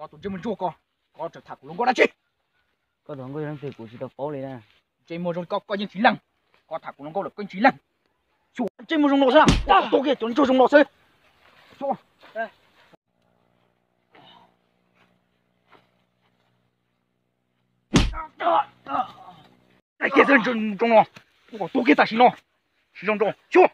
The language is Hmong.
Tus ntsej muag ntsuag ko, koj tseem tham kuv hluas nkauj dab tsi? Koj tus hluas nkauj yog leej twg kuv tsis tau paub li na. Ntsej muag zoo li koj, koj yeej tsis leej. Koj tham kuv hluas nkauj lawm koj yeej tsis leej. Xyov ntsej muag zoo no xwb na, koj tuag kiag cov ntsuag zoo no xwb. Kiag xwb zoo no, koj tuag kiag tam sim no. Zoo zoo xyov.